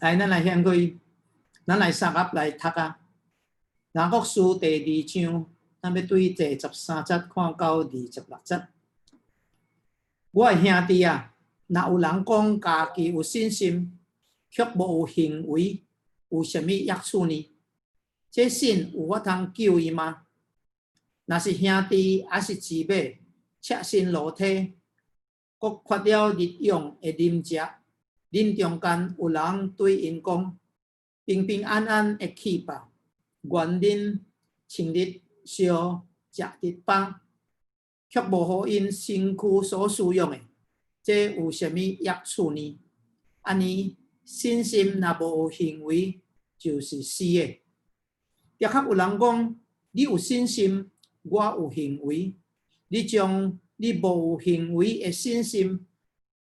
來，咱來掀開，咱來三合來讀啊。雅各書第二章，咱欲對第十三節看到二十六節。我的兄弟啊，若有人講家己有信心，卻無有行為，有啥物益處呢？這信有法通救伊嗎？若是兄弟抑是姊妹，赤身露體，閣缺了日用的飲食，恁中間有人對𪜶講：平平安安的去吧，願恁穿得燒，食得飽，卻無予𪜶身軀所需用的，這有啥物益處呢？按呢，信心若無有行為，就是死的。抑較有人講：你有信心，我有行為。你將你無有行為的信心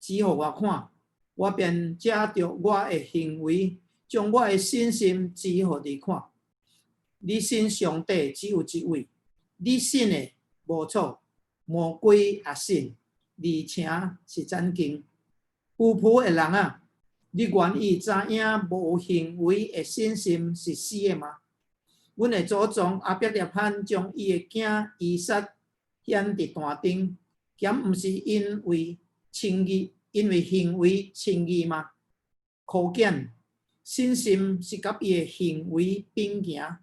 指予我看，我便藉著我的行為，將我的信心指予你看。你信上帝只有一位，你信的無錯，魔鬼也信，而且是戰驚。愚愚的人啊，你願意知影無行為的信心是死的嗎？阮的祖宗亞伯拉罕將伊的囝以撒獻佇壇頂，敢毋是因為稱義，因為行為稱義嗎？可見信心是佮伊的行為並行，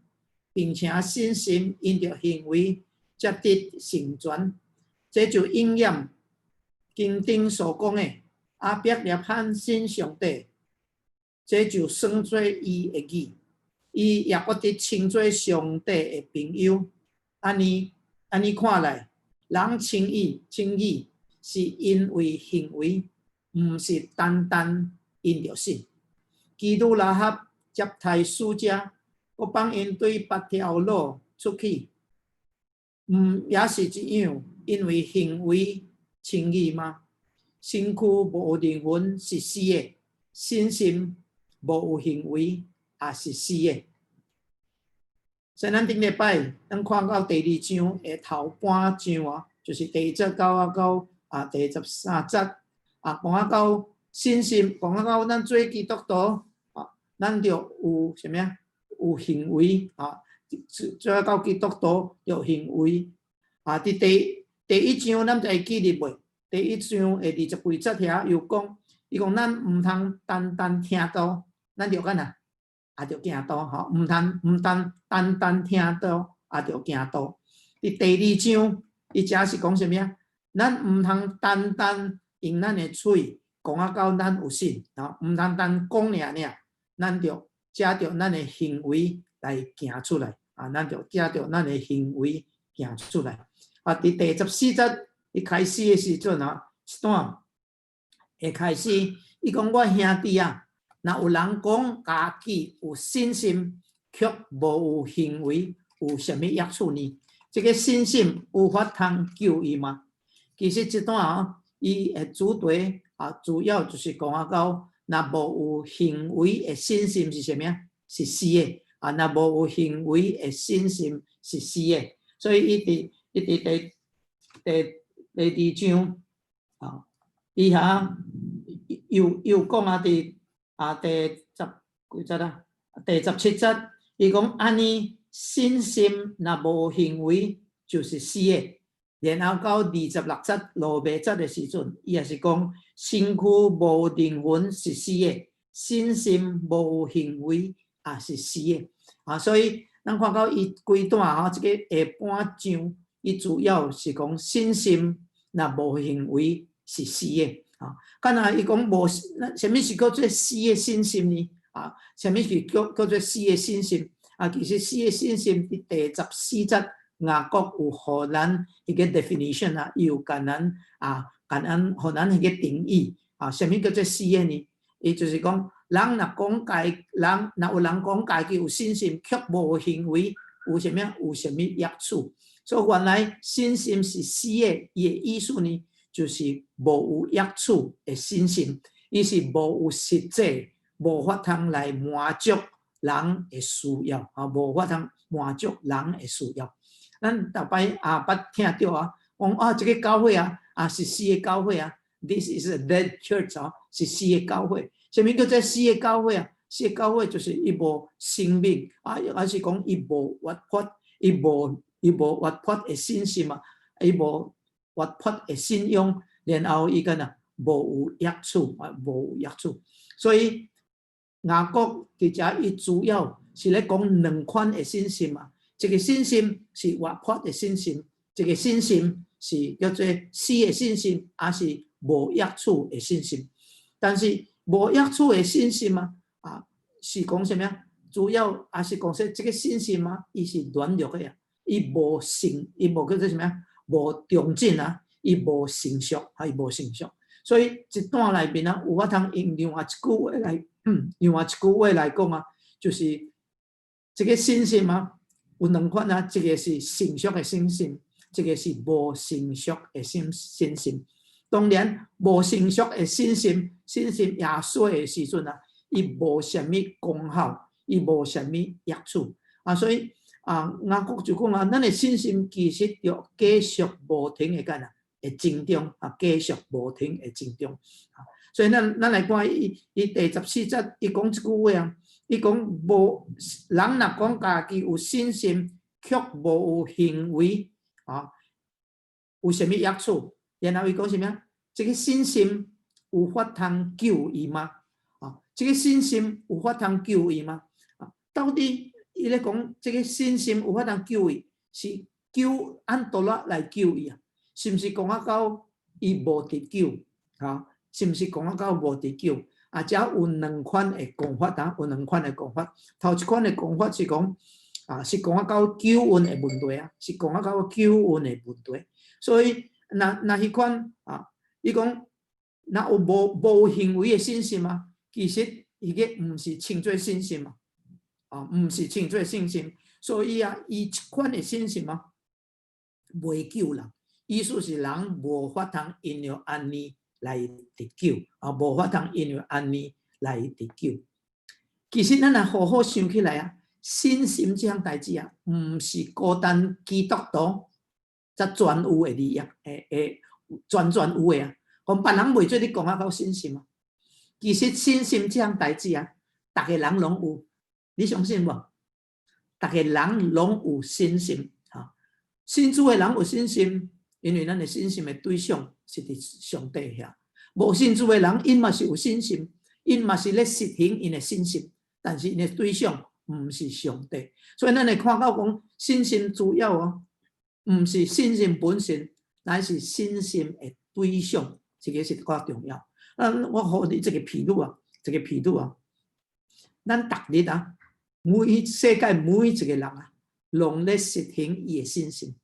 並且信心因著行為才得成全。這就應驗經頂所講的：亞伯拉罕信上帝，這就算做伊的義，伊也閣得稱做上帝的朋友。按呢按呢看來，人稱義稱義是因為行為，毋是單單因著信。妓女喇合接待使者，閣放𪜶對別條路出去，毋也是一樣，因為行為稱義嗎？身軀無靈魂是死的，信心無有行為也是死的。所以咱頂禮拜，咱看到第二章的頭半章啊，就是第一節到第十三節啊，講啊到信心，講啊到咱做基督徒啊，咱著有啥物啊？有行為啊，做到基督徒有行為啊。佇第一章，咱就會記得袂？第一章的二十幾節遐有講，伊講咱毋通單單聽道，咱著按怎？也著行道吼，毋通毋單單單聽道，也著行道。佇第二章，伊遮是講啥物啊？咱毋通單單用咱的喙講啊到咱有信，吼，毋通單講爾爾，咱著藉著咱的行為來行出來，啊，咱著藉著咱的行為行出來。啊，佇第十四節一開始的時陣啊，一段會開始，伊講我兄弟啊，若有人講家己有信心，卻無有行為，有啥物益處呢？這個信心有法通救伊嗎？其實這段啊，伊的主題啊，主要就是講啊到，若無有行為的信心是啥物啊？是死的啊！若無有行為的信心是死的，所以伊佇第二章啊，伊遐又講啊，佇第十幾節啊？第十七節，伊講按呢信心若無行為就是死的。然後到二十六節落尾節的時陣，伊也是講身軀無靈魂是死的，信心無行為也是死的。啊，所以咱看到伊規段吼，這個下半章，伊主要是講信心若無行為是死的。啊，敢若伊講無，那啥物是叫做死的信心呢？啊，啥物是叫做死的信心？啊，其實死的信心佇第十四節，雅各有予咱一個 definition 啊，伊有共咱啊，共咱予咱彼個定義啊，啥物叫做死的呢？伊就是講，人若講家，人若有人講家己有信心，卻無行為，有啥物？有啥物益處？所以原來信心是死的，伊的意思呢，就是無有益處的信心，伊是無有實際，無法通來滿足人的需要啊，無法通滿足人的需要。咱逐擺啊，捌聽著啊，講啊，這個教會啊，啊是死的教會啊，This is a dead church 啊，是死的教會。啥物叫做死的教會啊？死的教會就是伊無生命啊，還是講伊無活潑，伊無活潑的信心啊，伊無活潑的信仰，然後伊敢若無有益處啊，無有益處。所以雅各佇遮伊主要是咧講兩款的信心啊，一個信心是活潑的信心，一個信心是叫做死的信心，抑是無益處的信心。但是無益處的信心啊，啊是講啥物啊？主要抑是講說這個信心啊，伊是軟弱的啊，伊無成，伊無叫做啥物啊？無長進啊，伊無成熟，啊伊無成熟。所以這段內面啊，有法通用另外一句話來講啊，就是這個信心啊，有兩款啊，一個是成熟的信心，一個是無成熟的信心。當然，無成熟的信心，信心耶穌的時陣啊，伊無啥物功效，伊無啥物益處啊，所以啊，雅各就講啊，咱的信心其實著繼續無停的干啊，會增長啊，繼續無停的增長啊。所以咱來看伊第14節，伊講這句話啊，伊講無人若講家己有信心，卻無有行為啊，有啥物益處？然後伊講啥物啊？這個信心有法通救伊嗎？啊，這個信心有法通救伊嗎？啊，到底伊咧講這個信心有法通救伊，是救按倒落來救伊啊？是毋是講啊到伊無得救？啊，是毋是講啊到無得救？啊，遮有兩款的講法啊，有兩款的講法。頭一款的講法是講啊，是講啊到救恩的問題啊，是講啊到救恩的問題。所以若彼款啊，伊講若有無行為的信心啊，其實伊個毋是稱做信心啊，啊，毋是稱做信心。所以啊，伊這款的信心啊，袂救人。意思是人無法通因著按呢來得救啊，無法通因著按呢來得救。其實咱若好好想起來啊，信心這項代誌啊，毋是孤單基督徒才專有的利益，會專有的啊。講別人袂做你講啊到信心啊。其實信心這項代誌啊，逐个人攏有，你相信無？逐个人攏有信心，哈。信主的人有信心，因為咱的信心的對象是佇上帝遐。無信主的人，𪜶嘛是有信心，𪜶嘛是咧實行𪜶的信心，但是𪜶的對象毋是上帝。所以咱會看到講信心主要哦，毋是信心本身，乃是信心的對象，這個是較重要。啊，我予你這個譬喻啊，這個譬喻啊，咱逐日啊，每世界每一個人啊，攏咧實行伊的信心，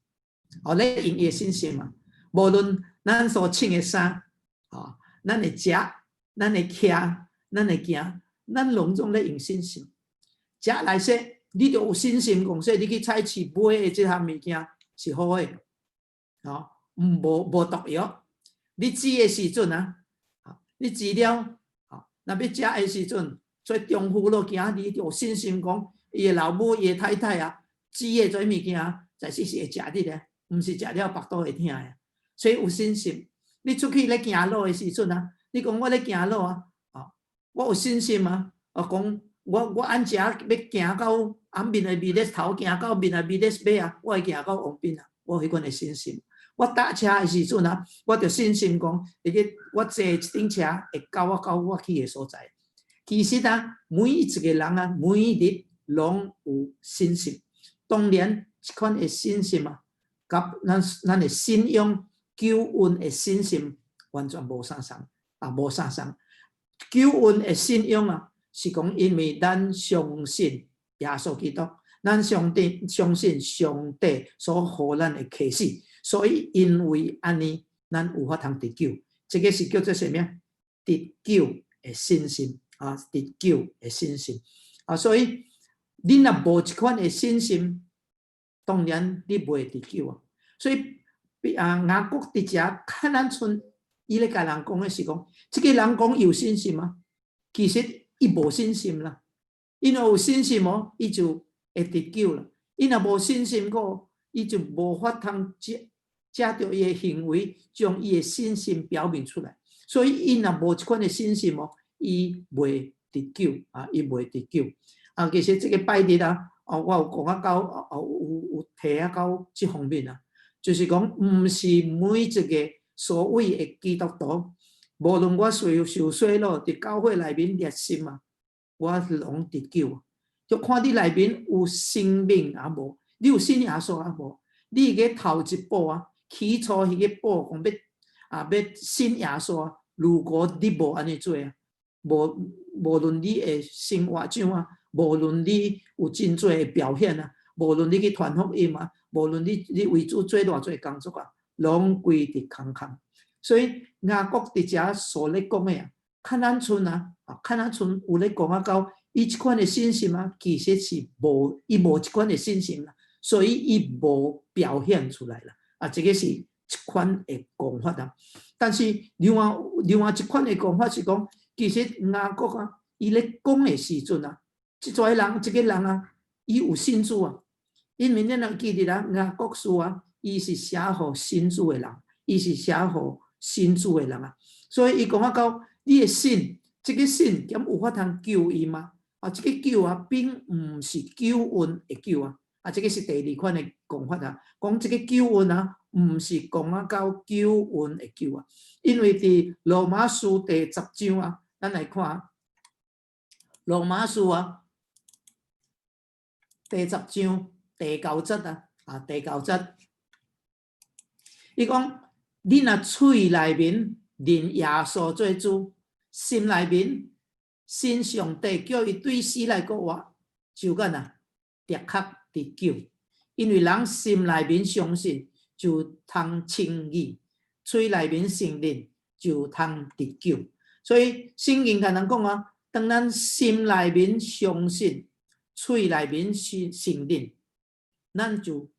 哦，咧用伊的信心啊。無論咱所穿的衫，哦，咱會食，咱會徛，咱會行，咱攏總咧用信心。食來說，你著有信心，講說你去菜市買的這項物件是好的，哦，無毒藥。你煮的時陣啊，你煮了，哦，若欲食的時陣，做丈夫囉行，你就有信心講，伊的老母、伊的太太啊，煮的這物件，實際是會食得的，毋是食了腹肚會疼的。所以有信心。你出去咧行路的時陣啊，你講我咧行路啊，哦，我有信心啊，我講我按遮欲行到暗面的尾咧頭，行到面的尾咧尾啊，我會行到王邊啊，我有彼款的信心。我搭車的時陣啊，我就信心講，會記我坐這頂車會到我到我去的所在。其實啊，每一個人啊，每一日攏有信心。當然，這款的信心啊，佮咱的信仰救恩的信心完全無相仝啊，無相仝。救恩的信仰啊，是講因為咱相信耶穌基督，咱上帝相信上帝所予咱的啟示，所以因為按呢，咱有法通得救。這個是叫做啥物啊？得救的信心啊，得救的信心啊，所以你若無這款的信心，當然你袂得救啊。所以啊，雅各佇遮較咱賰，伊咧共人講的是講，這個人講有信心啊，其實伊無信心啦。伊若有信心哦，伊就會得救啦。伊若無信心個，伊就無法通藉著伊的行為，將伊的信心表明出來。所以伊若無這款的信心哦，伊袂得救啊，伊袂得救。啊，其實這个拜日啊，哦，我有講啊到，哦，有提啊到這方面啊，就是講毋是每一个所謂的基督徒，無論我受洗咯，佇教會內面熱心啊，我攏得救。就看你內面有生命抑無，你有信耶穌抑無？你個頭一步啊，起初彼个步講欲信耶穌啊，如果你無按呢做啊，無論你的生活怎啊，無論你有真濟的表現啊，無論你去傳福音啊，無論你為主做偌濟工作啊，攏規佇空空。所以雅各佇遮所咧講的啊，較咱賰啊，啊，較咱賰有咧講啊到，伊這款的信心啊，其實是無，伊無這款的信心啦，所以伊無表現出來啦。啊，這个是一款的講法啊。但是另外一款的講法是講，其實雅各啊，伊咧講的時陣啊，這濟人，這个人啊，伊有信主啊，因為咱人記得啊，雅各書啊，伊是寫予信主的人，伊是寫予信主的人啊，所以伊講啊到你的信，這个信敢有法通救伊嗎？啊，這个救啊，並毋是救恩的救啊，啊，這个是第二款的講法啊，講這个救恩啊，毋是講啊到救恩的救啊，因為佇羅馬書第十章啊，咱來看羅馬書啊，第十章第九節啊，啊，第九節，伊講你若喙內面認耶穌做主，心內面信上帝叫伊對死來復活，就敢啊，的確得救。因為人心內面相信，就通稱義；喙內面承認，就通得救。所以聖經共咱講啊，當咱心內面相信，喙內面承認，咱就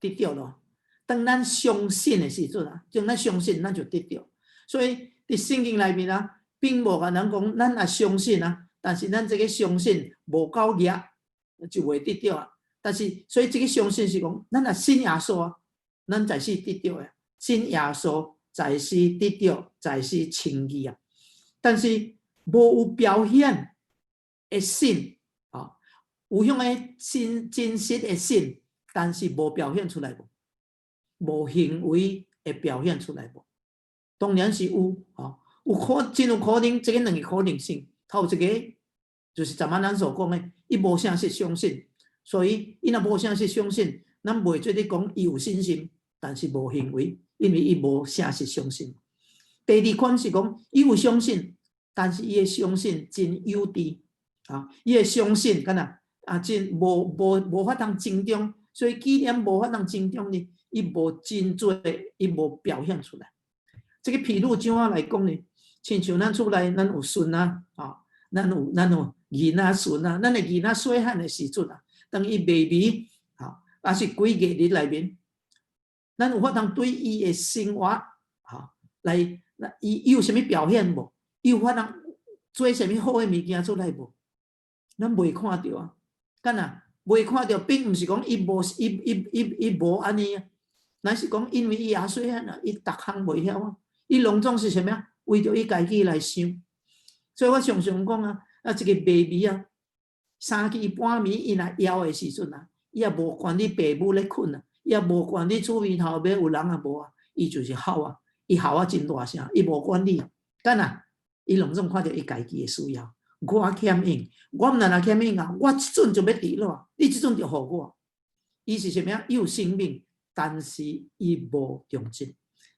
得著咯。當咱相信的時陣啊，當咱相信，咱就得著。所以佇聖經內面啊，並無共咱講，咱若相信啊，但是咱這个相信無夠額，就袂得著啊。但是，所以這个相信是講，咱若信耶穌啊，咱才是得著的。信耶穌才是得著，才是稱義啊。但是無有表現的信啊，有向的信真實的信，但是無表現出來無，無行為會表現出來無？當然是有啊，真有可能，這个兩個可能性。頭一个就是昨晚咱所講的，伊無誠實相信，所以伊若無誠實相信，咱袂做咧講伊有信心，但是無行為，因為伊無誠實相信。第二款是講，伊有相信，但是伊的相信真幼稚啊！伊的相信敢若啊，真無法通成長，所以既然無法通成長呢，伊無真做，伊無表現出來。這个譬如怎啊來講呢？親像咱厝內，咱有孫啊，啊，咱有囡仔孫啊，咱的囡仔細漢的時陣啊，當伊 baby 啊，抑是幾月日內面，咱有法通對伊的生活啊，來，伊有啥物表現無？伊有法通做啥物好的物件出來無？咱袂看著啊，敢若袂看著，並毋是講伊無伊伊伊伊無按呢啊，乃是講因為伊猶細漢啊，伊逐項袂曉啊，伊攏總是啥物啊？為著伊家己來想，所以我常常講啊，啊，這个 baby 啊，三更半暝伊若枵的時陣啊，伊也無管你爸母咧睏啊，伊也無管你厝邊頭尾有人抑無啊，伊就是吼啊，伊吼啊真大聲，伊無管你，敢若伊攏總看著伊家己的需要。我欠用，我毋但若欠用啊，我這陣就欲佇咯，你這陣就予我。伊是啥物啊？伊有生命，但是伊無忠貞。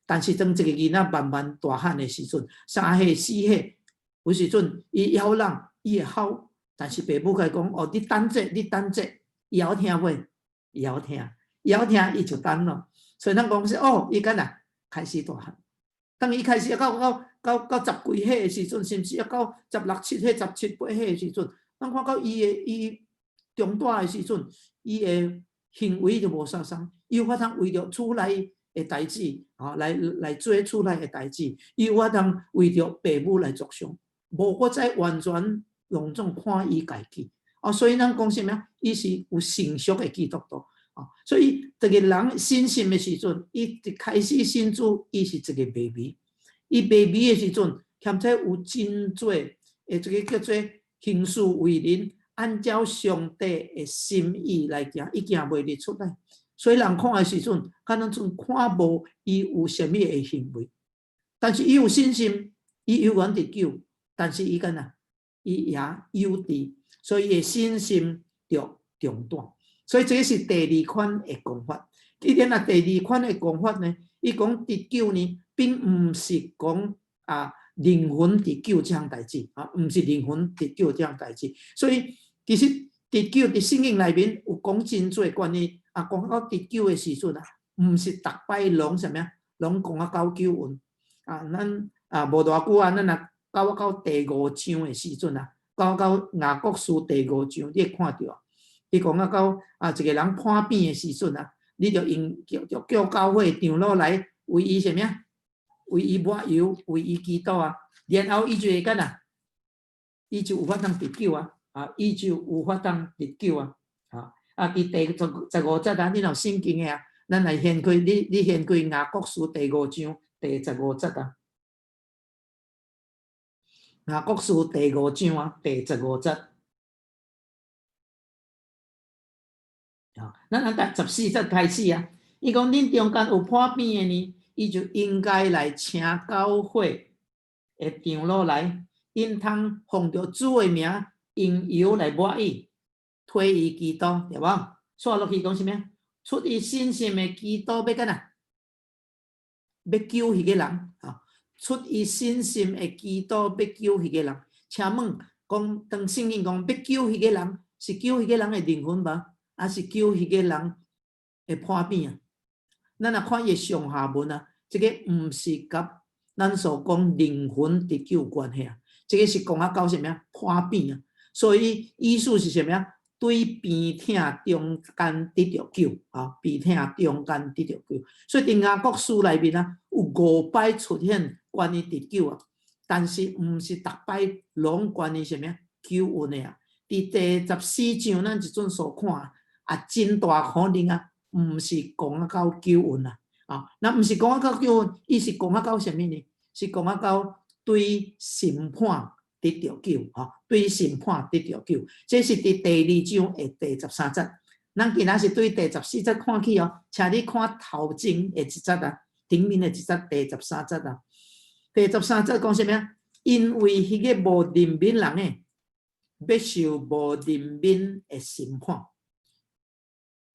但是當這个囡仔慢慢大漢的時陣，3歲4歲，有時陣伊枵人，伊會吼，但是爸母共伊講哦，你等者，你等者，伊曉聽袂？伊曉聽，伊曉聽，伊就等咯。所以咱講說哦，伊敢若開始大漢。當伊開始到十幾歲的時陣，甚至到十六七歲、十七八歲的時陣，咱看到伊的伊長大的時陣，伊的行為就無相仝，伊有法通為著厝內的代誌，啊，來做厝內的代誌，伊有法通為著爸母來着想，無閣再完全攏總看伊家己。啊，所以咱講啥物啊？伊是有成熟的基督徒。啊，所以這个人信心的時陣，伊一開始信主，伊是一个 baby。伊 baby 的時陣，欠這有真濟的這个叫做行事為人按照上帝的心意來行，伊行袂得出來。所以人看的時陣，敢若陣看無伊有啥物的行為，但是伊有信心，伊猶原得救，但是伊敢若伊也幼稚，所以伊的信心就中斷。所以這是第二款的講法。既然啊，第二款的講法呢，伊講得救呢，並毋是講啊靈魂得救這項代誌啊，毋是靈魂得救這項代誌。所以其實得救佇聖經內面有講真濟關於啊，講到得救的時陣啊，毋是逐擺攏啥物啊，攏講啊到救恩啊。咱啊無偌久啊，咱若到第五章的時陣啊，到雅各書第五章，你會看著啊，伊講啊到啊一個人破病的時陣啊，你就用叫教會長老來為伊啥物啊？為伊抹油，為伊祈禱啊，然後伊就會干啊，伊就有法通得救啊，啊，伊就有法通得救啊，啊，啊，佇第十五節啊，你若有聖經的啊，咱來掀開，你掀開雅各書第五章第十五節啊，雅各書第五章啊，第十五節。啊，咱按第14節開始啊，伊講恁中間有破病的呢，伊就應該來請教會的長老來，𪜶通奉著主的名，用油來抹伊，替伊祈禱，對無？煞落去講啥物？出於信心的祈禱欲干怎？欲救彼個人啊！出於信心的祈禱欲救彼個人。請問，講當聖經講欲救彼個人，是救彼個人的靈魂無？還是救彼個人的破病啊？咱若看伊上下文啊，這个毋是佮咱所講靈魂得救關係啊，這个是講啊到啥物啊？破病啊！所以意思是啥物啊？對病痛中間得著救啊，病痛中間得著救。所以佇雅各書內面啊，有五擺出現關於得救啊，但是毋是逐擺攏關於啥物啊？救恩的啊。佇第14章咱這陣所看啊，真大可能啊，毋是講啊到救恩啊，啊，若毋是講啊到救恩，伊是講啊到啥物呢？是講啊到對審判得著救，吼，對審判得著救。這是佇第二章的第13節。咱今仔是對第十四節看起哦，請你看頭前的一節啊，頂面的一節第十三節啊。第十三節講啥物啊？因為彼个無憐憫人的，欲受無憐憫的審判。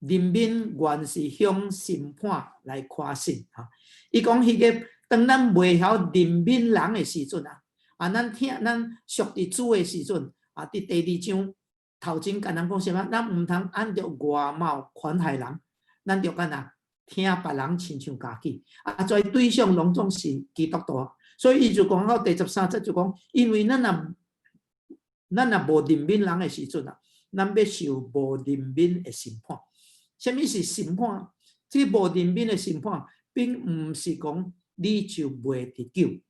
憐憫原是向審判來誇勝，哈！伊講彼个當咱袂曉憐憫人的時陣啊，啊，咱聽咱屬佇主的時陣啊，佇第二章頭前共咱講啥物？咱毋通按著外貌款待人，咱著干怎疼別人親像家己。啊，這對象攏總是基督徒，所以伊就講到第十三節就講，因為咱若無憐憫人的時陣啊，咱欲受無憐憫的審判。啥物是審判？這個無憐憫的審判，並毋是講你就袂得救，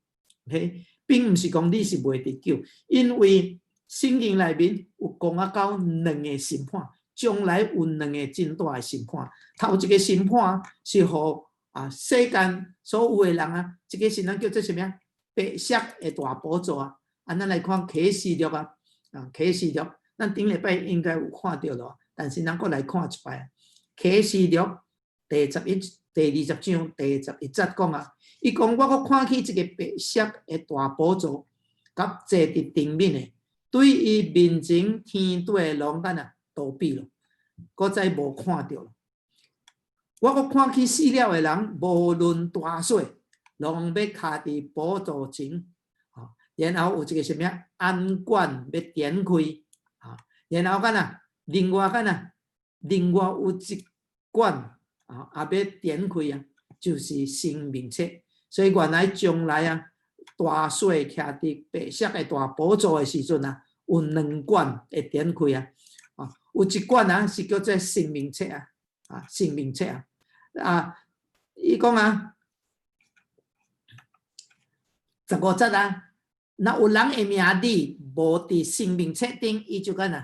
嘿，並毋是講你是袂得救，因為聖經內面有講啊到兩个審判，將來有兩个真大的審判。頭一个審判是予啊世間所有的人啊，這个是咱叫做啥物啊？白色的大寶座啊！啊，咱來看啟示錄啊，啊啟示錄，咱頂禮拜應該有看著咯，但是咱閣來看一擺。啟示錄第11、第20章第11節講啊，伊講我閣看見一个白色的大寶座，佮坐佇頂面的，對伊面前天地攏敢若逃避咯，閣再無看著咯。我閣看見死了的人，無論大細，攏欲徛佇寶座前，然後有一个啥物啊？案卷欲展開，啊，然後敢若另外敢若另外有一卷啊，也欲展開啊，就是生命冊。所以原來將來啊，大細徛佇白色的大寶座的時陣啊，有兩卷會展開啊，啊，有一卷啊是叫做生命冊啊，啊，生命冊啊，啊，伊講啊，15節啊，若有人的名字無佇生命冊頂，伊就敢若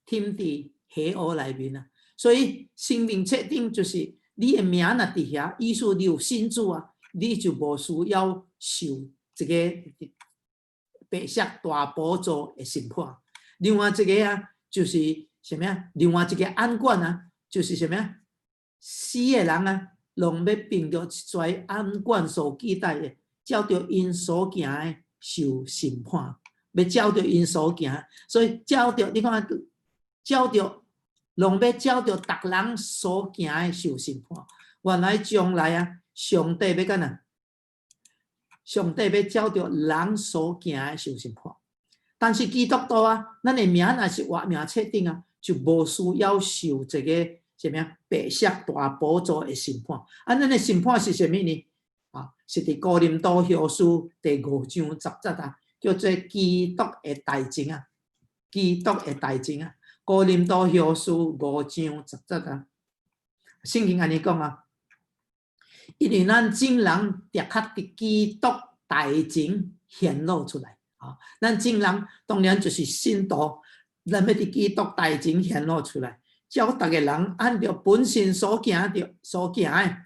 忝佇火湖內面啊。所以生命冊頂就是你的名若佇遐，意思你有信主啊，你就無需要受這个白白色大寶座的審判。另外一个啊，就是啥物啊？另外一个案卷啊，就是啥物啊？死的人啊，攏欲憑著一跩案卷所記載的，照著𪜶所行的受審判，欲照著𪜶所行，所以照著你看，照著攏欲照著逐人所行的受審判。原來將來啊，上帝欲按怎？上帝欲照著人所行的受審判。但是基督徒啊，咱的名若是活名冊頂啊，就無需要受這個啥物啊白色大寶座的審判。啊，咱的審判是啥物呢？啊，是佇哥林多後書第五章十節啊，叫做基督的大證啊，基督的大證啊，哥林多後書五章十節啊，聖經按呢講啊，因為咱眾人著較佇基督台前顯露出來啊，咱眾人當然就是信徒，咱欲佇基督台前顯露出來，照逐個人按著本身所行著所行的，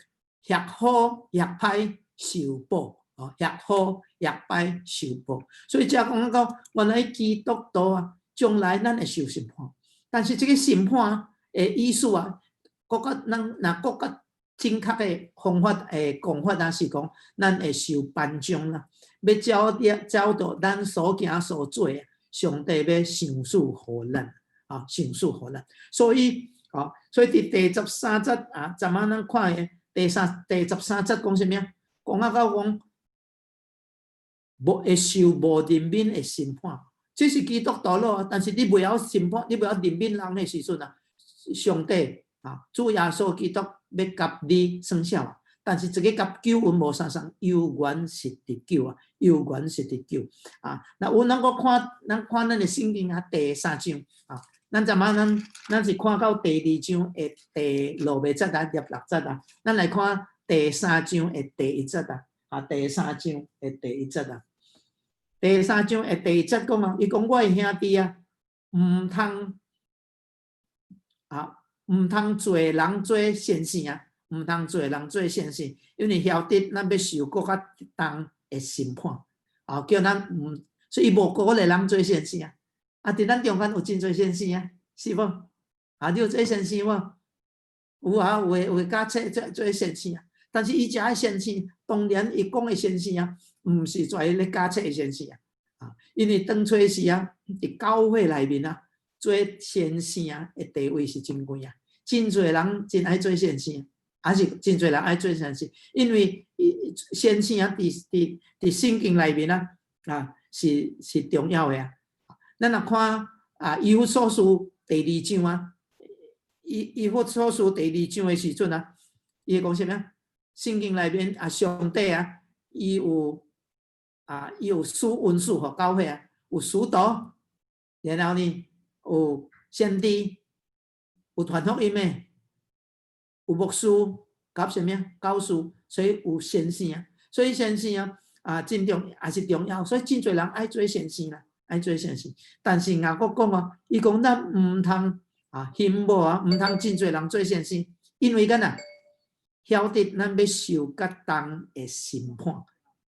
或好或歹受報，哦，或好或歹受報。所以才講講，原來基督徒啊，將來咱會受審判，但是這個審判的意思啊，閣較咱若閣較正確的方法的講法啊，是講咱會受頒獎啦，欲照著照著咱所行所做的，上帝欲賞賜予咱，啊，賞賜予咱。所以，啊，所以佇第十三節啊，昨晚咱看的第十三節講啥物啊？講啊到講無會受無憐憫的審判，這是基督徒咯。但是你袂曉審判，你袂曉憐憫人的時陣啊，上帝啊，主耶穌基督欲共你算數。但是這个佮救恩無相仝，猶原是得救啊，猶原是得救啊。那有咱閣看，咱看咱的聖經啊，第三章啊，咱昨晚咱是看到第二章的第六個節啊，入六節啊，咱來看第三章的第一節啊，啊，第三章的第一節啊，第三章的第一節講啊，伊講我的兄弟啊，毋通啊，毋通做人做先生啊。毋通做人做先生，因為曉得咱欲受閣較重的審判，啊，叫咱毋，所以伊無鼓勵人做先生啊。啊，佇咱中間有真濟先生啊，是無？啊，你有做先生無？有啊，有的教冊做先生啊。但是伊遮的先生，當然伊講的先生啊，毋是跩咧教冊的先生啊。啊，因為當初時啊，佇教會內面啊，做先生的地位是真懸啊，真濟人真愛做先生。還是真濟人愛做先生，因為先生啊，佇聖經內面啊，啊是重要的啊。咱若看啊，以弗所書第二章啊，以弗所書第二章的時陣啊，伊會講啥物啊？聖經內面啊，上帝啊，伊有賜恩賜予教會啊，有使徒，然後呢，有先知，有傳福音的。有牧師，佮啥物啊？教師，所以有先生啊。所以先生啊，啊，真重也是重要。所以真濟人愛做先生啦，愛做先生。但是雅各講啊，伊講咱毋通啊，興某啊，毋通真濟人做先生，因為敢若曉得咱欲受較重的審判，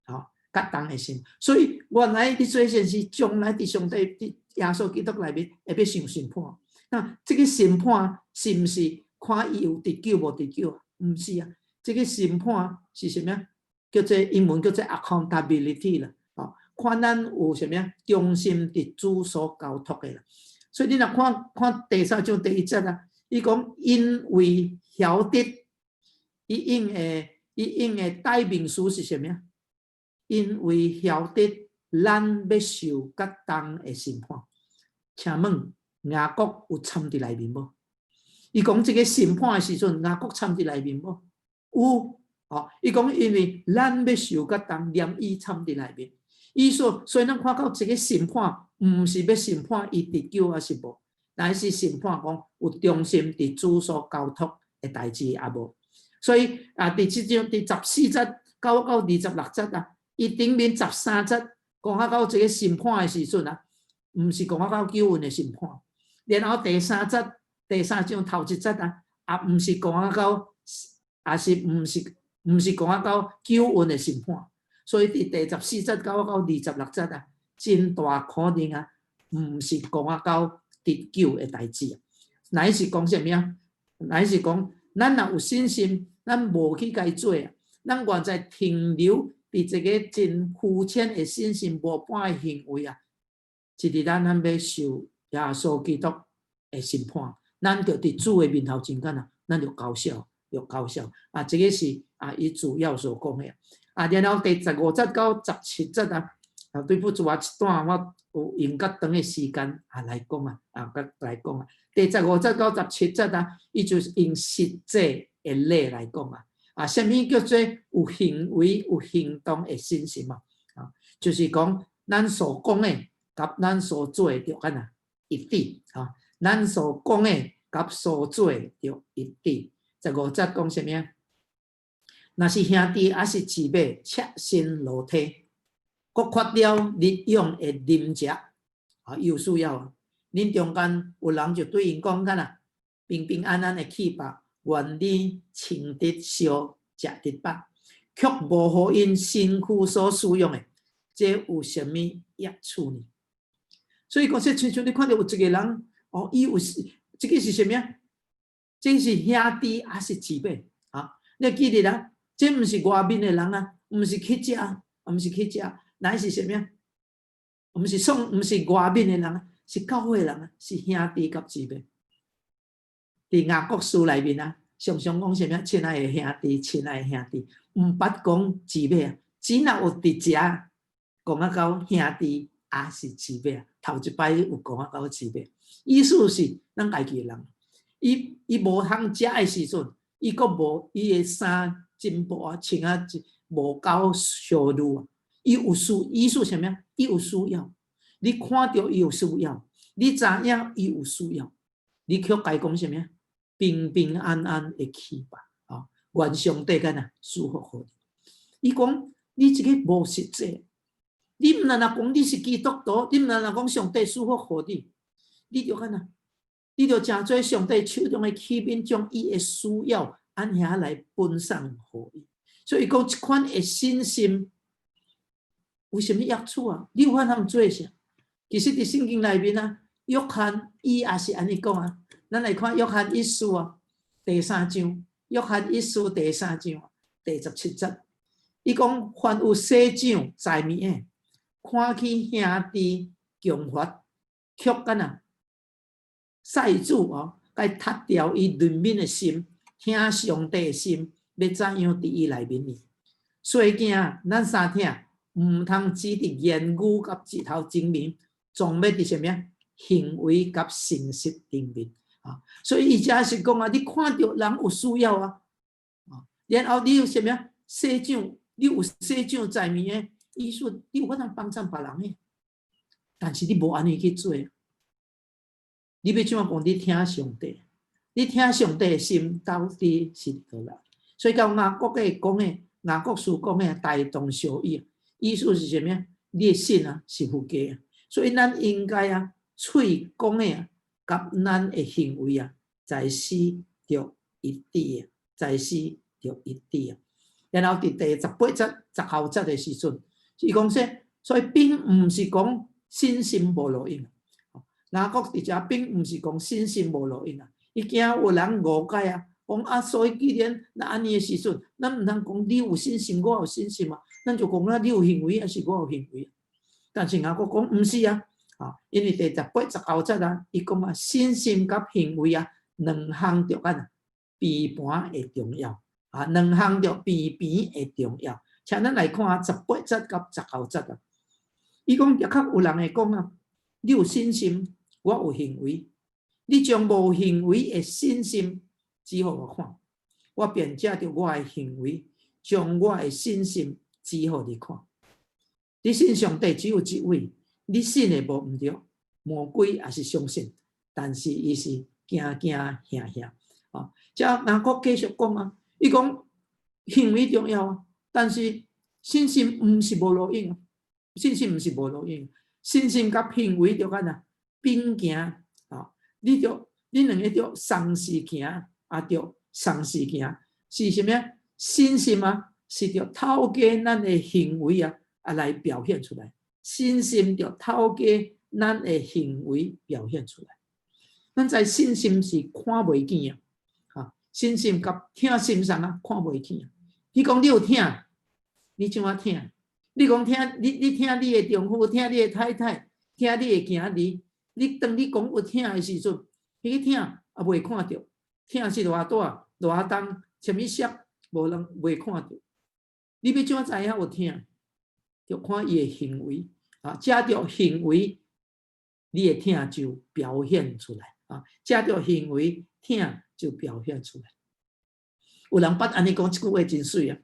吼，較重的審。所以原來你做先生，將來佇上帝佇耶穌基督內面會欲受審判。那這個審判是毋是看伊有得救無得救？毋是啊，這個審判是啥物啊？叫做英文叫做 accountability 啦，哦，看咱有啥物啊？忠心佇主所交託的啦。所以你若看看第三章第一節啊，伊講因為曉得，伊用的代名詞是啥物啊？因為曉得咱欲受較重的審判，請問雅各有參佇內面無？伊講這個審判的時陣，雅各參佇內面無？有，哦，伊講因為咱欲受較重，連伊參佇內面。意思，所以咱看到這個審判，毋是欲審判伊得救抑是無，乃是審判講有忠心佇主所交託的代誌抑無。所以啊，佇這章佇十四節到26節啊，伊頂面十三節講啊到這個審判的時陣啊，毋是講啊到救恩的審判。然後第三節第三章頭一節啊，也毋是講啊到，也是毋是講啊到救恩的審判。所以佇第十四節到26節啊，真大可能啊，毋是講啊到得救的代誌啊，乃是講啥物啊？乃是講咱若有信心，咱無去共伊做啊，咱原在停留佇這个真膚淺的信心，無半个行為啊，一日咱咱欲受耶穌基督的審判，咱就佇主的面頭前敢若，咱就交痟，就交痟啊！這个是啊，伊主要所講的啊。然後第十五節到十七節啊，啊，對不住啊，這段我有用較長的時間啊來講啊，啊，佮來講啊。第十五節到十七節啊，伊就是用實際的例來講啊。啊，啥物叫做有行為、有行動的信心啊？啊，就是講咱所講的佮咱所做的著按呢一致啊。咱所講的佮所做的著一致。十五節講啥物啊？若是兄弟抑是姊妹，赤身露體，閣缺了日用的飲食，啊，有需要啊。恁中間有人就對𪜶講，敢若平平安安的去吧，願你穿得燒，食得飽，卻無予𪜶身軀所需用的，這有啥物益處呢？所以講，這親像你看著有一個人，哦，伊有這个是啥物啊？這是兄弟抑是姊妹啊？你記得啊？這毋是外面的人啊，毋是去食，毋是去食，乃是啥物啊？毋是送，毋是外面的人啊，是教會人啊，是兄弟佮姊妹。佇雅各書內面啊，常常講啥物啊？親愛的兄弟，親愛的兄弟，毋捌講姊妹啊，只若有佇遮講啊到兄弟抑是姊妹啊，頭一擺有講啊到姊妹，意思是咱家己的人，伊伊無通食的時陣，伊閣無伊的衫真薄啊，穿啊無夠相女啊，伊有需，意思啥物啊？伊有需要，你看著伊有需要，你知影伊有需要，你卻共伊講啥物啊？平平安安的去吧，啊，願上帝敢若賜福予你。伊講你這個無實際，你毋但若講你是基督徒，你毋但若講上帝賜福予你，你著敢若，你著成做上帝手中的器皿，將伊的需要按遐來分送予伊。所以講這款的信心有啥物益處啊？你有法通做啥？其實佇聖經內面啊，約翰伊也是按呢講啊。咱來看約翰一書啊，第三章，約翰一書第三章第十七節，伊講凡有細長財物的，看起兄弟窮乏，卻敢若賽主哦，共脫掉伊憐憫的心，疼上帝的心，欲怎樣佇伊內面呢？細囝，咱相疼，毋通只佇言語佮舌頭頂面，總欲佇啥物啊？行為佮誠實頂面。啊，所以伊遮是講啊，你看著人有需要啊，啊，然後你有啥物啊？細長，你有細長財物的意思，你有法通幫贊別人的，但是你無按呢去做，你欲怎講？你疼上帝，你疼上帝的心到底是佗落？所以到雅各的講的，雅各書講的大同小異，意思是啥物啊？你的信啊是虛假，所以咱應該啊，喙講的啊，佮咱的行為啊，在是著一致的，在是著一致啊。然後佇第十八節、十九節的時陣，伊講說，所以並毋是講信心無路用。雅各佇遮並毋是講信心無路用啊，伊驚有人誤解啊，講啊，所以既然若按呢的時陣，咱毋通講你有信心，我有信心啊，咱就講啊，你有行為，抑是我有行為。但是雅各講毋是啊。啊，因為第十八、十九節啊，伊講啊，信心佮行為啊，兩項著按平盤會重要啊，兩項著平平會重要。請咱來看十八節佮十九節啊，伊講的確有人會講啊，你有信心，我有行為，你將無行為的信心指予我看，我便藉著我的行為，將我的信心指予你看。你信上帝只有一位。你信的無毋對，魔鬼也是相信，但是伊是驚驚嚇嚇。啊，遮雅各繼續講啊，伊講行為重要啊，但是信心毋是無路用，信心毋是無路用，信心佮行為著按呢並行啊，你著你兩个著同時行啊，著同時行，是啥物啊？信心啊，是著透過咱的行為啊啊來表現出來。信心著透過咱的行為表現出來。咱知信心是看袂見啊，哈，信心佮疼心相啊，看袂見。伊講你有疼，你怎啊疼？你講疼，你疼你的丈夫，疼你的太太，疼你的囝兒。你當你講有疼的時陣，彼個疼也袂看著，疼是偌大、偌重，啥物色，無人袂看著。你欲怎知影有疼？就看伊的行為啊，藉著行為，你的疼就表現出來啊，藉著行為，疼就表現出來。有人捌按呢講這句話真媠啊！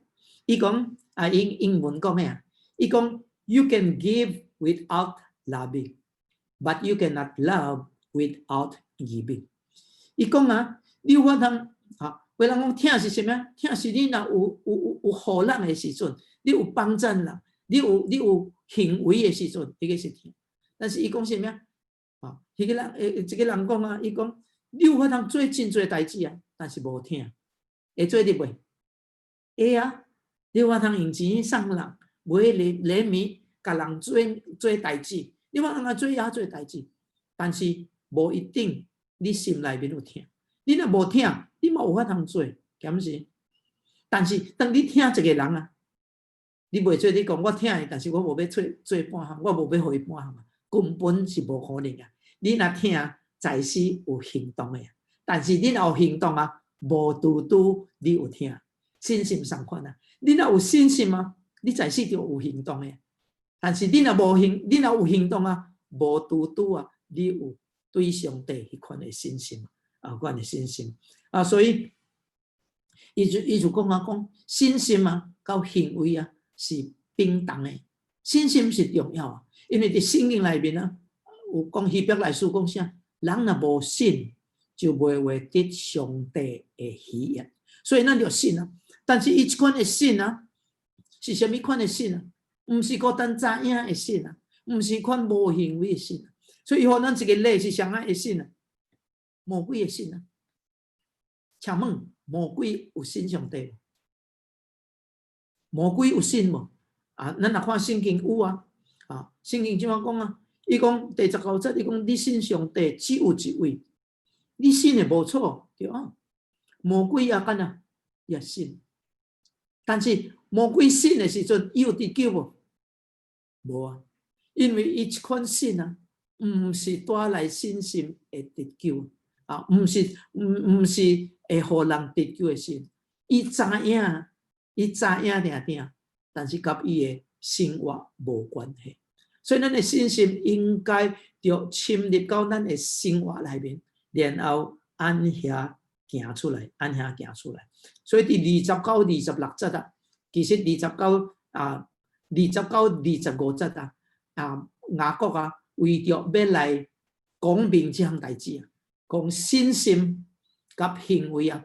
伊講啊，英英文講咩啊？伊講 You can give without loving, but you cannot love without giving。伊講啊，你有法通啊，有人講疼是啥物啊？疼是你若有予人的時陣，你有幫贊人，你有行為的時陣，彼個是疼。但是伊講啥物啊？啊，彼個人這個人講啊，伊講你有法通做真濟代誌啊，但是無疼，會做得袂？會啊，你有法通用錢送人，買禮禮物，共人做做代誌，你有法通做遐濟代誌，但是無一定你心內面有疼。你若無疼，你嘛有法通做，敢是？但是當你疼一個人啊，你袂做，你講我疼伊，但是我無欲做做半項，我無欲予伊半項啊，根本是無可能啊！你若疼，在是有行動的，但是你若有行動啊，無拄拄你有疼，信心相款啊！你若有信心啊，你在世就有行動的，但是你若無行，你若有行動啊，無拄拄啊，你有對上帝彼款的信心啊，款的信心啊，所以伊就講啊，講信心啊，佮行為啊是平等的，信心是重要啊，因為佇聖經內面啊，有講希伯來書講啥？人若無信，就袂會得上帝的喜悅。所以咱著信啊，但是伊這款的信啊，是啥物款的信啊？毋是孤單知影的信啊，毋是款無行為的信啊。所以予咱一個例是啥物的信啊？魔鬼的信啊！請問魔鬼有信上帝無？魔鬼有信無？啊，咱若看聖經有啊，啊，聖經怎樣講啊？伊講第十九節，伊講你信上帝只有一位，你信的無錯，對啊。魔鬼也敢若也信，但是魔鬼信的時陣，伊有得救無？無啊，因為伊這款信啊，毋是帶來信心會得救啊，毋是會予人得救的信。伊知影，伊知影定定，但是佮伊的生活無關係。所以咱的信心應該著深入到咱的生活內面，然後按遐行出來，按遐行出來。所以佇29、26節啊，其實29啊，29、25節啊，啊雅各啊，為著欲來講明這項代誌啊，講信心佮行為啊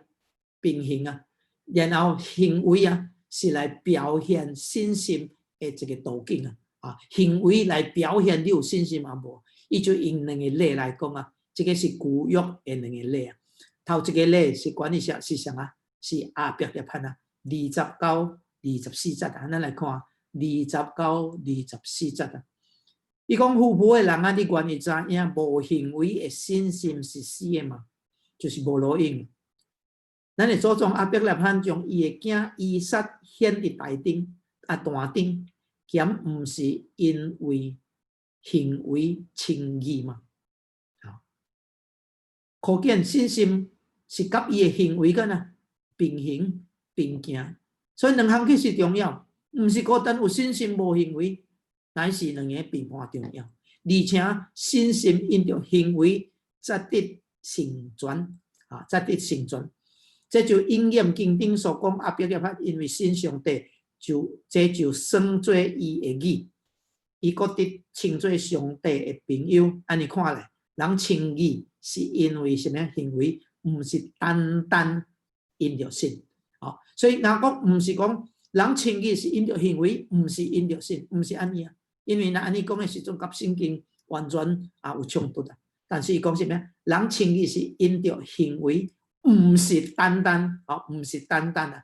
並行啊，然後行為啊是來表現信心的一個途徑啊。啊，行為來表現你有信心抑無？伊就用兩個例來講啊，這個是舊約的兩個例啊。頭一個例是關於啥？是啥啊？是亞伯拉罕啊，29、24節啊，咱來看二十九、二十四節啊。伊講虛浮的人啊，你願意知影無行為的信心是死的嗎？就是無路用。咱的祖宗亞伯拉罕將伊的囝以撒獻佇台頂啊壇頂。敢毋是因為行為稱義嗎？可見信心是佮伊的行為敢若並行並行，所以兩項其實重要，毋是孤單有信心無行為，乃是兩个並伴重要。而且信心因著行為才得成全，啊，才得成全。這就應驗經頂所講，亞伯拉罕因為信上帝，就這就算做伊的義，伊閣得稱做上帝的朋友。按呢看來，人稱義是因為啥物行為，毋是單單因著信。哦，所以雅各毋是講人稱義是因著行為，毋是因著信，毋是按呢啊。因為若按呢講的時陣，佮聖經完全啊有衝突啊。但是伊講啥物？人稱義是因著行為，毋是單單，哦，毋是單單啊，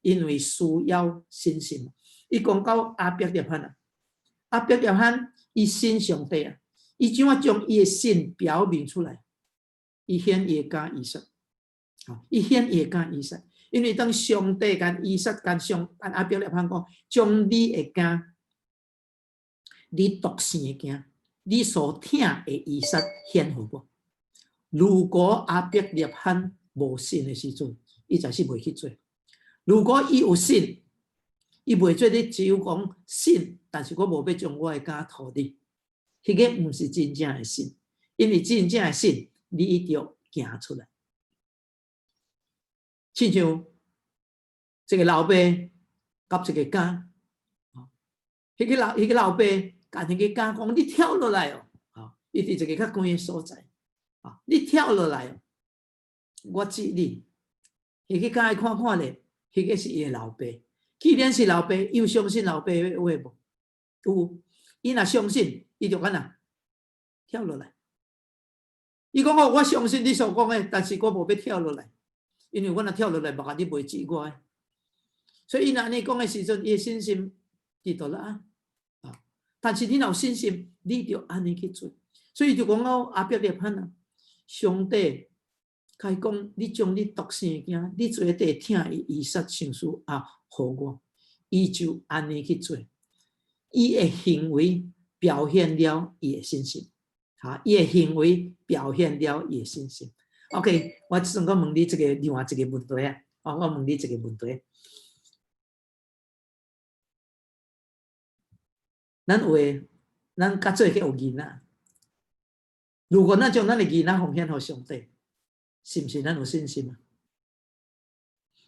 因為需要信心。伊講到亞伯拉罕啊，亞伯拉罕伊信上帝啊，伊怎啊將伊的信表明出來？伊獻伊的囝以撒，啊，伊獻伊的囝以撒，因為當上帝共以撒共上共亞伯拉罕講，將你的囝，你獨生的囝，你所疼的以撒獻予我。如果亞伯拉罕無信的時陣，伊就是袂去做。如果伊有信，伊袂做。你只有講信，但是我無欲將我的囝託你，彼個毋是真正的信，因為真正的信，你一定著行出來。親像這個老爸佮一個囝，彼個老爸共彼個囝講：你跳落來哦，啊，伊佇一個較懸的所在，啊，你跳落來哦，我接你。彼個囝看看咧，彼個是伊的老爸。既然是老爸，伊有相信老爸的話無？有，伊若相信，伊就按怎跳落來。伊講哦，我相信你所講的，但是我無欲跳落來，因為我若跳落來，目仔你袂接我的。所以伊若按呢講的時陣，伊的信心佇佗落啊？啊！但是你若有信心，你就按呢去做。所以就講到亞伯拉罕啊，上帝共伊講，你將你獨生的囝，你最底疼的以撒親屬啊，予我，伊就按呢去做。伊的行為表現了伊的信心，哈！伊的行為表現了伊的信心。OK，我這陣閣問你這個另外一個問題啊，我問你一個問題。咱有的，咱較做去有囡仔。如果咱將咱的囡仔奉獻予上帝，是毋是咱有信心啊？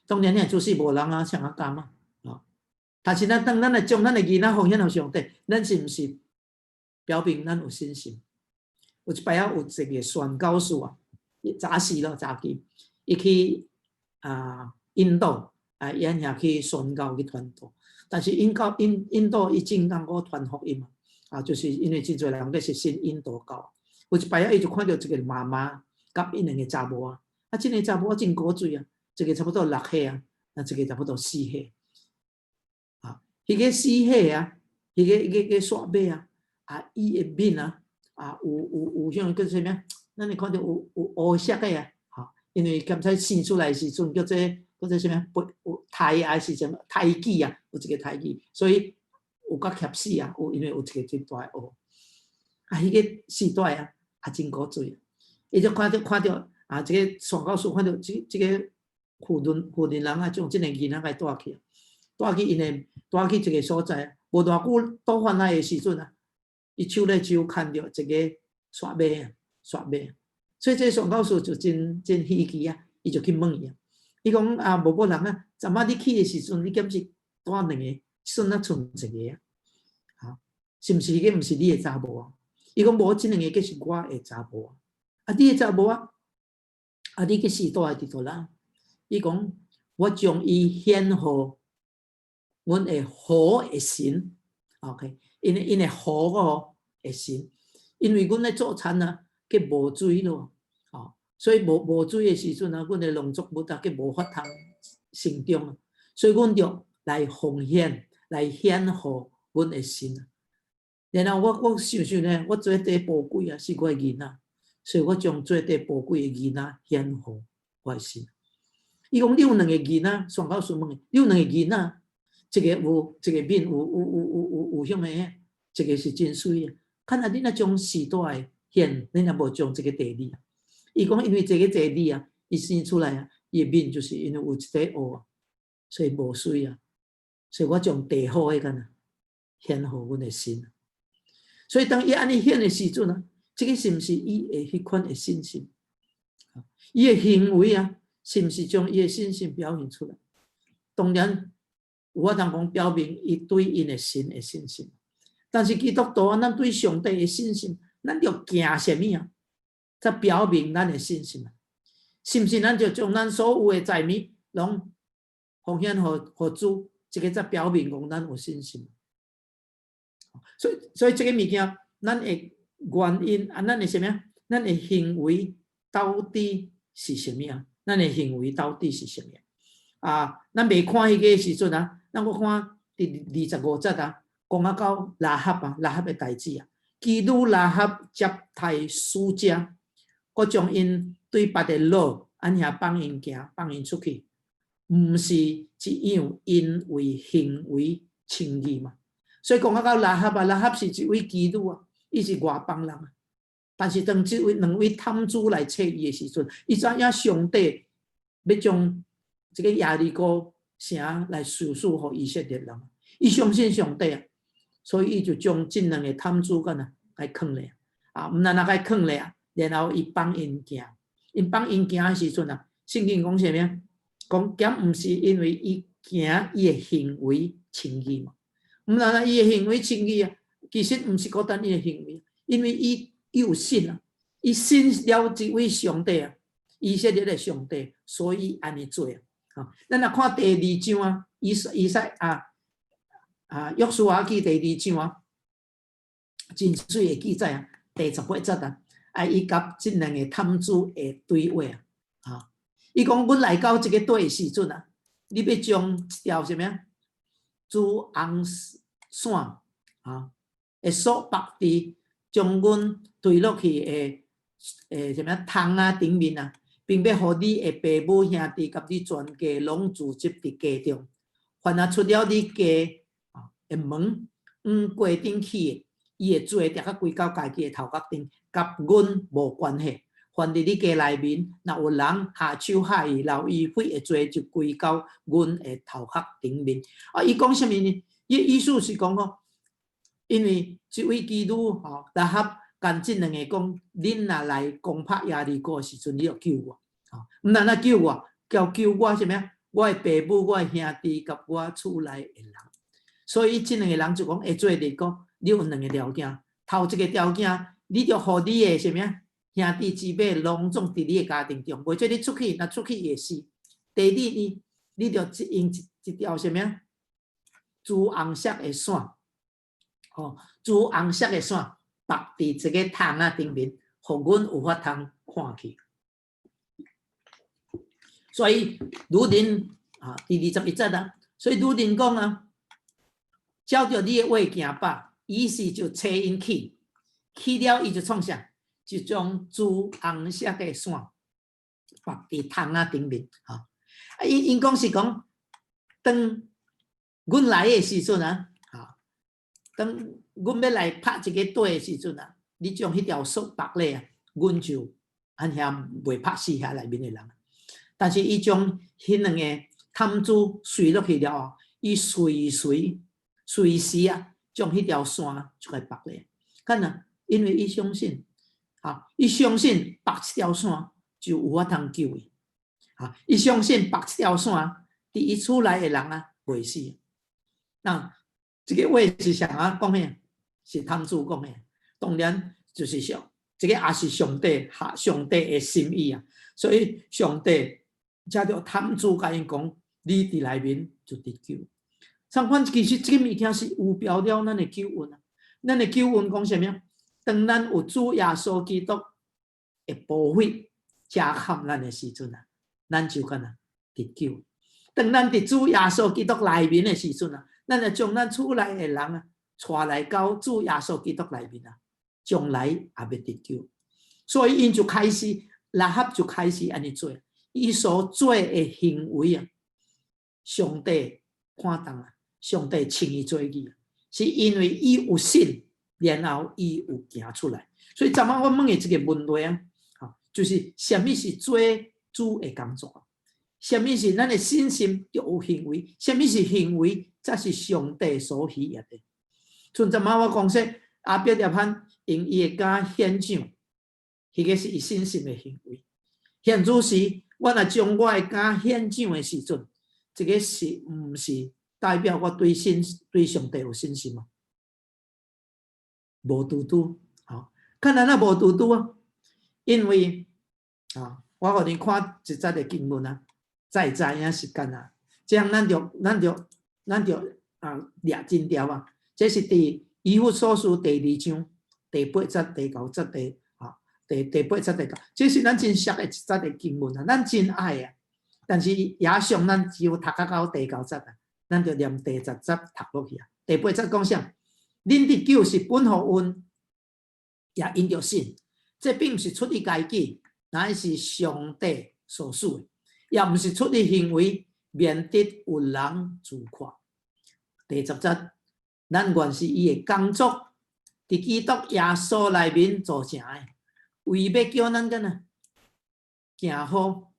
當然，你若做無人啊，啥啊甘啊？啊！但是咱當咱來將咱的囡仔奉獻予上帝，咱是毋是表明咱有信心？有一擺仔有一個宣教士啊，早時咯，早期，伊去啊印度啊，伊按遐去宣教去傳道。但是印教印印度伊真艱苦傳福音啊，就是因為真濟人閣是信印度教。有一擺仔，伊就看著一個媽媽佮𪜶兩個查某仔，啊，這個查某仔真古錐啊，一個差不多六歲啊，啊，一個差不多四歲。啊，彼個四歲啊，彼個彼個個煞尾啊，啊，伊的面啊，啊，有有有像叫啥物啊？咱會看著有有烏色的啊，吼，因為剛才生出來的時陣叫做叫做啥物？不有胎啊，是啥物胎記啊？有一個胎記，所以有較怯死啊，有因為有一個真大的烏。啊，彼個四代啊，啊真古錐，伊就看著看著啊，這個宣教士看著這這個婦人婦人人啊，將這個囡仔共帶去，帶去𪜶的帶去一個所在，無偌久倒返來的時陣啊，伊手咧就牽著一個煞尾啊，煞尾，所以這個宣教士就真真稀奇啊，伊就去問伊啊，伊講啊，某某人啊，昨仔你去的時陣，你敢是帶兩個，剩啊賰一個啊？啊，是毋是彼個毋是你的查某啊？伊講無，這兩個閣是我的查某啊！啊，你的查某啊？啊，你彼時蹛佇佗落？伊講我將伊獻予阮的好的神，OK，𪜶的𪜶的好哦的神，因為阮咧做田啊，閣無水咯，哦，所以無無水的時陣啊，阮的農作物啊，閣無法通成長，所以阮就來奉獻，來獻予阮的神。然後我我想想呢，我最底寶貴啊，是我的囡仔，所以我將最底寶貴的囡仔獻予我的神。伊講你有兩個囡仔，宣教士問伊，你有兩個囡仔，一個有一個面有有有有有有向的，一個是真媠的。看來你若將序大的獻，你若無將這個第二。伊講因為這個第二啊，伊生出來啊，伊的面就是因為有一塊烏啊，所以無媠啊。所以我將第好的敢若獻予阮的神。所以當伊按呢獻的時陣啊，這個是毋是伊的彼款的信心？伊的行為啊，是毋是將伊的信心表現出來？當然，有法通講表明伊對𪜶的神的信心。但是基督徒啊，咱對上帝的信心，咱著行啥物啊？才表明咱的信心啊？是毋是咱就將咱所有的財物攏奉獻予予主，這個才表明講咱有信心？所以，所以這個物件，咱的原因啊，咱的啥物啊？咱的行為到底是啥物啊？咱的行為到底是啥物啊？咱未看彼個時陣啊，咱閣看佇二十五節啊，講啊到喇合啊，喇合的代誌啊，妓女喇合接待使者，閣將𪜶對別的路按遐放𪜶行，放𪜶出去，毋是一樣因為行為稱義嘛？所以講啊到喇合啊，喇合是一位妓女啊，伊是外邦人啊。但是當這位兩位探子來揣伊的時陣，伊知影上帝欲將這个耶利哥城來賞賜予以色列人，伊相信上帝啊，所以伊就將這兩个探子敢若共囥咧啊，毋但若共囥咧啊，然後伊放𪜶行，𪜶放𪜶行的時陣啊，聖經講啥物？講敢毋是因為伊行伊的行為稱義嘛？毋但若伊的行為稱義啊，其實毋是孤單伊的行為，因為伊有信啊，伊信了這位上帝啊，以色列的上帝，所以按呢做啊。咱若看第二章啊，以賽啊啊，約書亞記第二章啊，真媠的記載啊，第18節啊，啊，伊佮這兩个探子的對話啊，啊，伊講阮來到這个地的時陣啊，你欲將一條啥物啊，朱紅線啊，的索縛佇將阮墜落去的啥物啊窗仔頂面啊，並欲予你的爸母兄弟佮你全家攏聚集佇家中。凡若出了你家的門，往街頂去的，伊會做定甲歸到家己的頭殼頂，佮阮無關係。凡佇你家內面，若有人下手害伊，流伊血的罪就歸到阮的頭殼頂面。啊，伊講啥物呢？伊意思是講吼，因為這位妓女吼，喇合共這兩个講，恁若來攻拍耶利哥的時陣，你著救我，吼，毋但若救我，叫救我啥物啊？我的爸母、我的兄弟佮我厝內的人。所以這兩个人就講會做的講，你有兩个條件，頭一个條件，你著予你的啥物啊？兄弟姊妹攏總佇你的家庭中，袂做你出去，若出去會死。第二呢，你著用一條啥物啊？朱紅色的線，吼，朱紅色的線縛佇這个窗仔頂面，予阮有法通看去。所以女人啊，第21節啊，所以女人講啊，照著你的話行吧，於是就差𪜶去，去了伊就創啥？就將朱紅色的線縛佇窗仔頂面，吼。啊，𪜶講是講，當阮來的時陣啊，吼，當阮欲來拍這个地的時陣啊，你將彼條索縛咧啊，阮就按遐袂拍死遐內面的人。但是伊將彼兩个探子隨落去了後，伊隨隨隨時啊，將彼條線就共縛咧。敢若因為伊相信，啊，伊相信縛這條線就有法通救伊。啊，伊相信縛這條線，佇伊厝內的人啊，袂死。那這个話是啥啊講的？是探子講的。當然就是上，這个也是上帝下上帝的心意啊。所以上帝才著探子共𪜶講，你佇內面就得救。相反，其實這个物件是預表了咱的救恩啊。咱的救恩講啥物？當咱有主耶穌基督的寶血遮蓋咱的時陣啊，咱就敢若得救。當咱佇主耶穌基督內面的時陣啊，咱就將咱厝內的人啊，帶來到主耶穌基督內面啊，將來也欲得救。所以𪜶就開始，喇合就開始按呢做，伊所做的行為啊，上帝看重啊，上帝稱伊做義，是因為伊有信，然後伊有行出來。所以昨晚我問的這个問題啊，就是啥物是做主的工作？啥物是咱的信心著有行為？啥物是行為？才是上帝所喜悅的。像昨晚我講說，亞伯拉罕用伊的肝獻上，彼个是伊信心的行為。現此時，我若將我的肝獻上的時陣，這个是毋是代表我對信對上帝有信心嗎？無拄拄，吼，看來咱無拄拄啊，因為啊，我予恁看一節的經文啊，才會知影時間啊，這樣咱就啊掠真牢啊，這是佇以弗所書第二章第八節、第九節第啊第八節第九，這是咱真熟的一節的經文啊，咱真愛啊，但是也上咱只有讀較到第九節啊，咱就念第十節讀落去啊。第八節講啥？恁得救是本乎恩，也因著信。這並毋是出於家己，乃是上帝所賜的，也毋是出於行為，免得有人自誇。第十節，咱原是伊的工作，佇基督耶穌內面造成的，為欲叫咱敢若行好，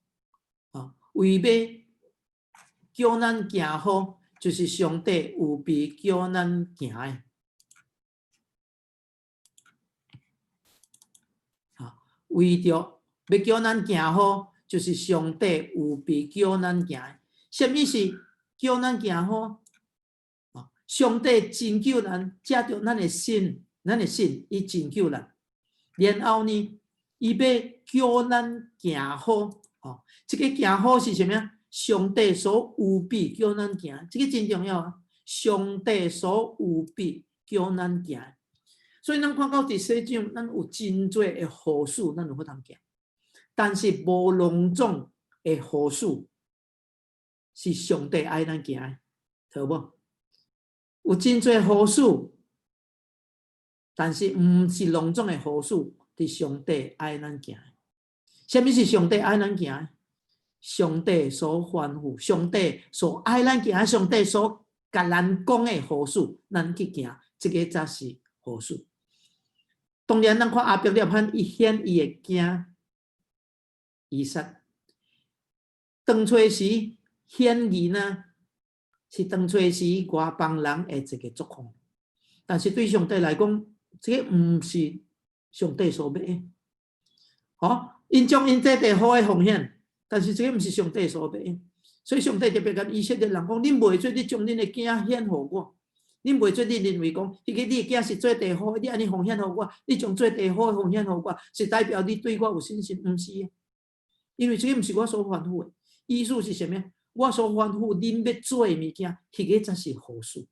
啊，為欲叫咱行好，就是上帝預備叫咱行的。啊，為著欲叫咱行好，就是上帝預備叫咱行的。啥物是叫咱行好？啊，上帝拯救咱，藉著咱的信，咱的信，伊拯救咱。然後呢，伊欲叫咱行好。哦，這个行好是啥物？上帝所預備叫咱行，這个真重要啊！上帝所預備叫咱行，所以咱看到佇世上，咱有真濟的好事，咱有法通行，但是無攏總的好事是上帝愛咱行的，對無？有真濟好事，但是毋是攏總的好事佇上帝愛咱行的。啥物是上帝愛咱行的？上帝所吩咐，上帝所愛咱行，上帝所共咱講的好事，咱去行，這个才是好事。當然，咱看亞伯拉罕伊獻伊的囝以撒，當初時獻囡仔是當初時外邦人的一个作風，但是對上帝來講，這个毋是上帝所欲的。好，𪜶將𪜶這塊好的奉獻，但是這个毋是上帝所欲的，所以上帝特別共以色列人講：恁袂做，你將恁的囝獻予我，恁袂做，你認為講，彼个你的囝是做最好的，你按呢奉獻予我，你將做最好的奉獻予我，是代表你對我有信心？毋是的，因為這个毋是我所吩咐的。意思是啥物？我所吩咐恁欲做的物件，彼个才是好事。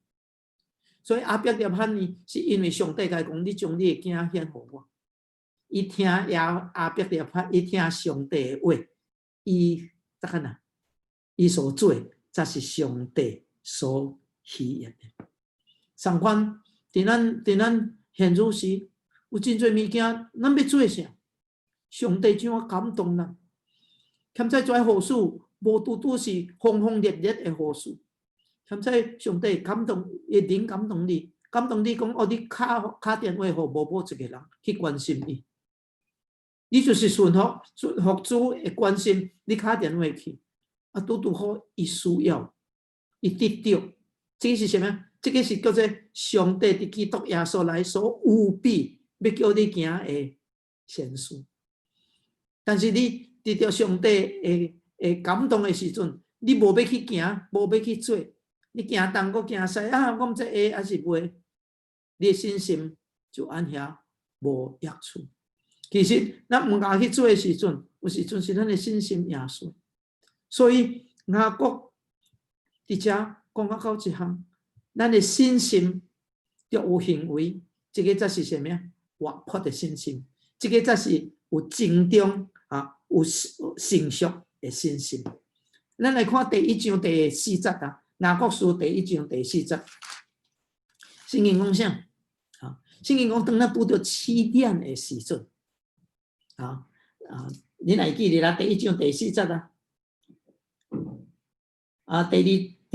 所以亞伯拉罕呢，是因為上帝共伊講，你將你的囝獻予我。伊聽亞亞伯拉罕，伊聽上帝的話，伊才敢若，伊所做才是上帝所喜悅的。相款，佇咱現如時有真濟物件，咱欲做啥？上帝怎樣感動咱？欠在做好事，無拄拄是轟轟烈烈的好事。欠在上帝感動，伊靈感動你，感動你講哦，你敲敲電話予某某一個人去關心伊。你就是順服順服主的關心，你敲電話去，啊，拄拄好伊需要，伊得著，這個是啥物？這個是叫做上帝佇基督耶穌內所預備欲叫你行的善事。但是你得著上帝的的感動的時陣，你無欲去行，無欲去做，你行東閣行西啊，我毋知會抑是袂，你的信心就按遐無益處。其實，咱毋敢去做的時陣，有時陣是咱的信心耶穌。所以雅各佇遮講到一項，咱的信心著有行為，這个才是啥物啊？活潑的信心，這个才是有成長啊，有成熟的信心。咱來看第一章第四節啊，雅各書第一章第四節，聖經講啥？啊，聖經講當咱拄著試煉的時陣。啊啊！你會記得啦？第一章第四節啊！啊，第二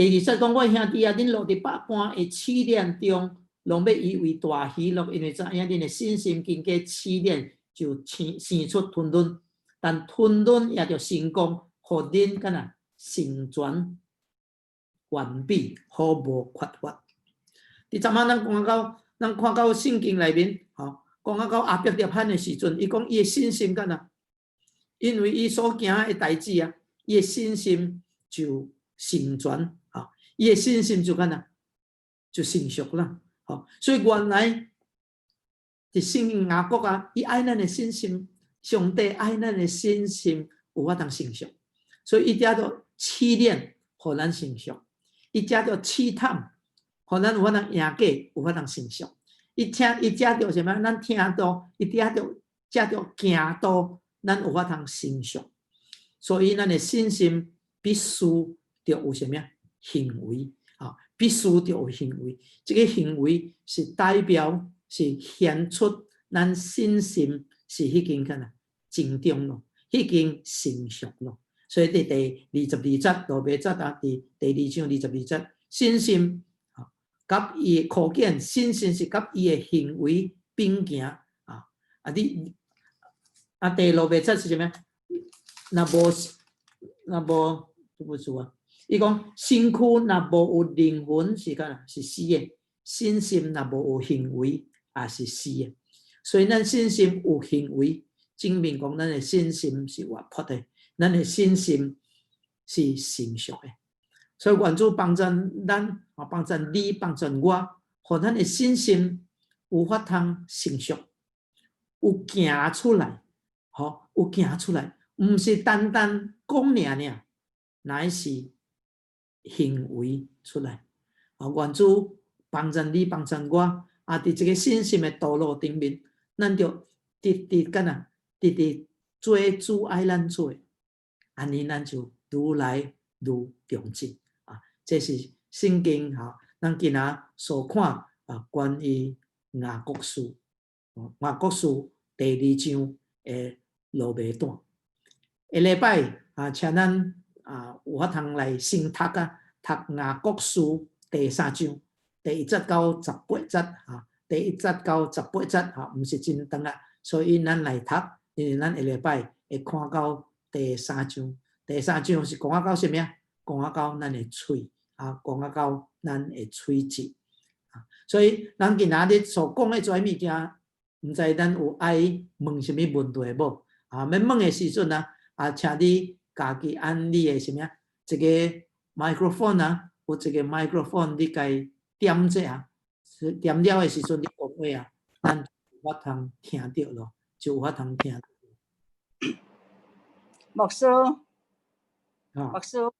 節講我兄弟啊，恁落佇百般的試煉中，攏欲以為大喜樂，因為知影恁的信心經過試煉，就生生出吞忍，但吞忍也著成功，予恁敢若成全完備，毫無缺乏。佇昨晚咱講到，咱看到聖經內面，吼。講啊到亞伯拉罕的時陣，伊講伊的信心敢若，因為伊所行的代誌啊，伊的信心就成全，啊，伊的信心就敢若就成熟啦，吼，所以原來佇聖經雅各啊，伊愛咱的信心，上帝愛咱的信心有法通成熟，所以伊藉著試煉，予咱成熟；伊藉著試探，予咱有法通贏過，有法通成熟。伊聽伊藉著啥物？咱聽道，伊藉著藉著行道，咱有法通成熟。所以咱的信心必須著有啥物行為啊？必須著有行為。這个行為是代表是顯出咱信心是已經敢若成長咯，已經成熟咯。所以佇第22節羅馬節啊，佇第二章二十二節，信心啊，佮伊可見信心是佮伊的行為並行啊。啊，你啊，第六節是啥物？若無若無對不住啊！伊講身軀若無有靈魂是敢若是死的，信心若無有行為也是死的。所以咱信心有行為，證明講咱的信心是活潑的，咱的信心是成熟的。所以願主幫助咱，啊，幫助你，幫助我，予咱的信心有法通成熟，有行出來，吼，有行出來，毋是單單講爾爾，乃是行為出來。啊，願主幫助你，幫助我，啊，佇這个信心的道路頂面，咱就直直敢若直直做主愛咱做，按呢咱就愈來愈長進。啊，這是聖經吼，咱今仔所看啊，關於雅各書，雅各書第二章的羅馬段。下禮拜啊，請咱啊有法通來先讀啊，讀雅各書第三章第1節到18節啊，第一節到十八節啊，毋是真長啊，所以咱來讀，因為咱下禮拜會看到第三章。第三章是講啊到啥物啊？講啊到咱的喙啊，講啊到咱的喙舌啊。所以咱今仔日所講的這物件，毋知咱有愛問啥物問題無？啊，欲問的時陣啊，啊，請你家己按你的啥物啊？一个 microphone 啊，有一个 microphone，你共點者啊，點了的時陣你講話啊，咱有法通聽著咯，就有法通聽。牧師，啊牧師，